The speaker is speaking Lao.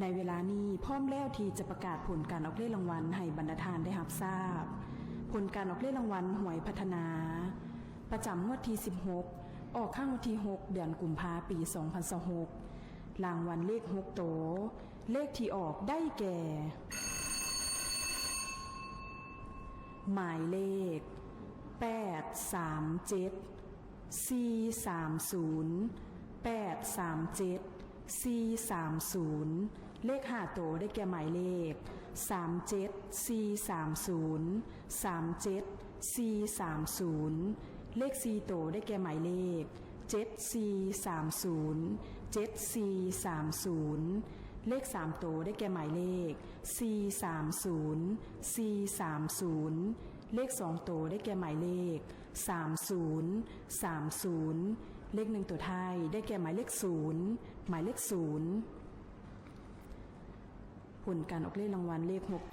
ໃນເວລານີ້ພ້ອມແລ້ວທີ່ຈະປະກາດຜົນການອອກເລກລາງວັນໃຫ້ບັນດາທ່ານໄດ້ຮັບຊາບ. ຜົນການອອກເລກລາງວັນຫວຍພັດທະນາ ປະຈຳງວດທີສິບຫົກ ອອກຄັ້ງວັນທີຫົກ ເດືອນກຸມພາ ປີສອງພັນຊາວຫົກ. ລາງວັນເລກຫົກໂຕ, ເລກທີ່ອອກໄດ້ແກ່ ໝາຍເລກ ແປດສາມເຈັດ ສີ່ສາມສູນ ແປດສາມເຈັດ ສີ່ສາມສູນ. ເລກຫ້າໂຕໄດ້ແກ່ໝາຍເລກ ສາມເຈັດສີ່ສາມສູນ ສາມເຈັດສີ່ສາມສູນ. ເລກສີ່ໂຕໄດ້ແກ່ໝາຍເລກ ເຈັດສີ່ສາມສູນ ເຈັດສີ່ສາມສູນ. ເລກສາມໂຕໄດ້ແກ່ໝາຍເລກ ສີ່ສາມສູນ ສີ່ສາມສູນ. ເລກສອງໂຕໄດ້ແກ່ໝາຍເລກ ສາມສູນ ສາມສູນ. ເລກໜຶ່ງໂຕທ້າຍໄດ້ແກ່ໝາຍເລກ ສູນ ໝາຍເລກ ສູນ. ຜົນການອອກເລກລາງວັນເລກຫົກໂຕ